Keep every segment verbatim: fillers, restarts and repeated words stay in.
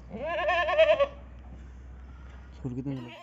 سر کتنے لگے؟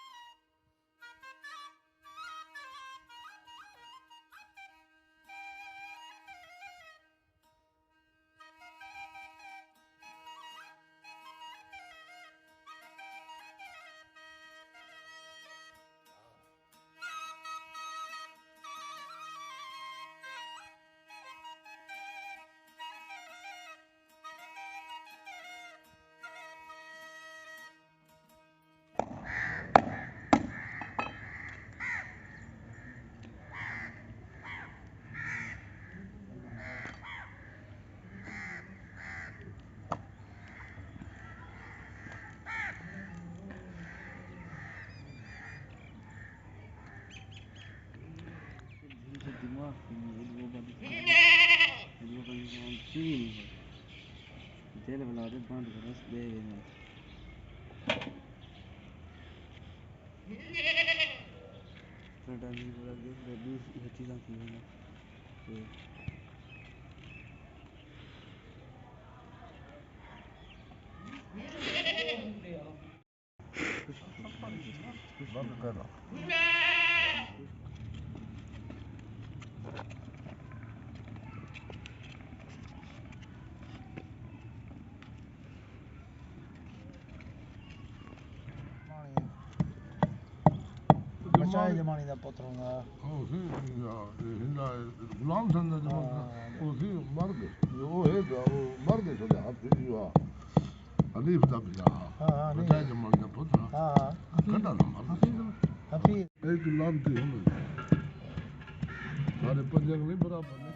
دماغ تے نہیں، اے ݙو بندے، اے ݙو بندے چوی نہیں ہے۔ دل بلا دے بند کر، بس ݙے ویندے۔ ساݙا نہیں بلا دے، ݙو چیزاں تھی ویندے۔ تے بند کر۔ بچائے زمانے دا پتر ہوندا۔ او سی، اے ہندا غلام حسین دا زمانہ، ہاں۔ او سی مر ڳئے۔ او ہے ڳا، او مر ڳئے، سݙے ہتھ وچ ہا۔ حنیف دا بھرا۔ ہاں، ہاں، حنیف۔ بچائے زمانے دا پتر۔ ہاں، ہاں۔ کݙا نہ مر ڳئے۔ حفیظ۔ اے تو لعنتی ہن۔ سارے پنجے نہیں برابر نہیں۔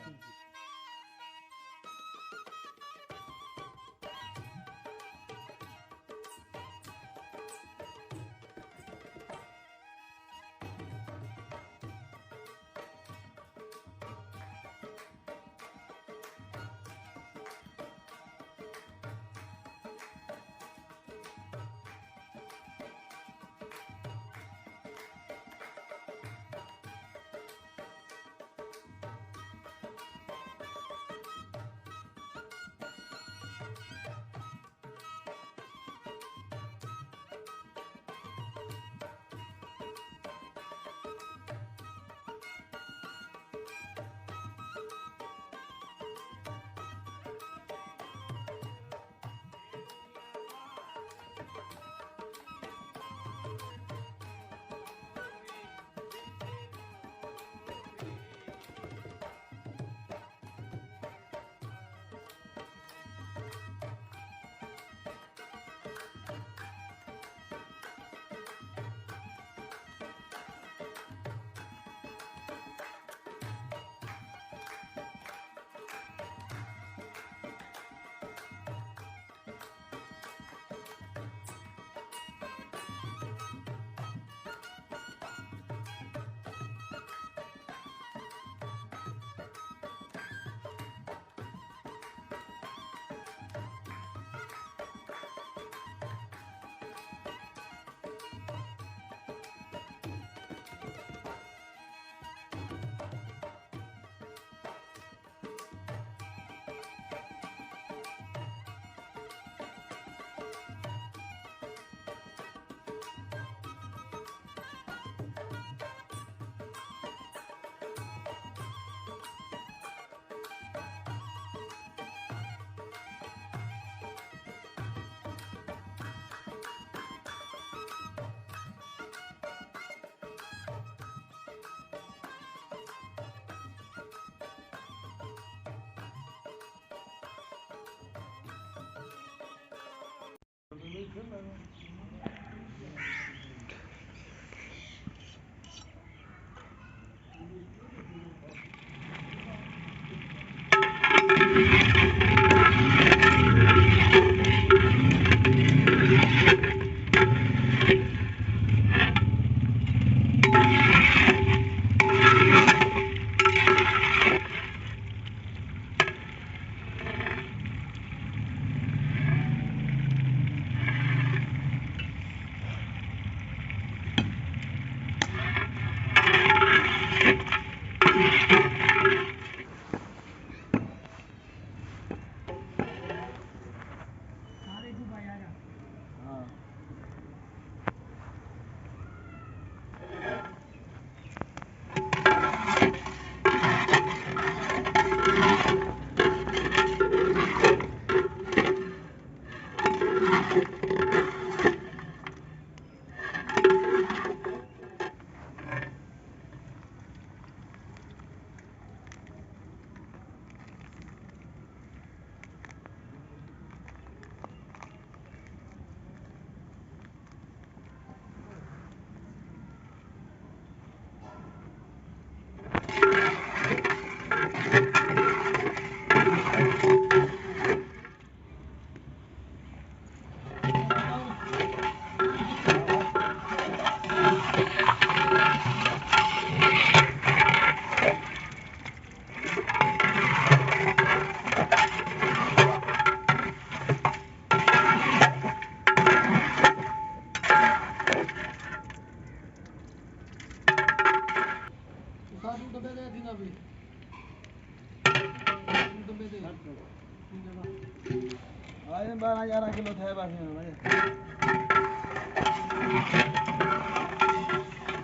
آئے بارہ یارہ کلو تھئے بس۔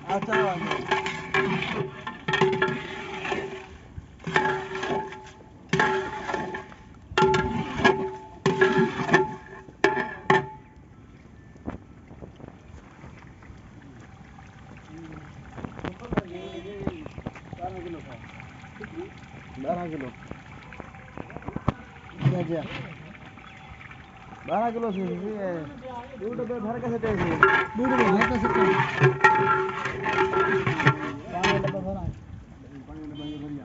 اچھا۔ بارہ کلو۔ جی، جی۔ بارہ کلو سی، سی، اے، ݙو ݙبے بھر کے سٹے سی۔ ݙو ݙبے بھر کے سٹے۔ پاݨی ݙبہ بھر آ۔ پاݨی ݙبہ یہ بھریا۔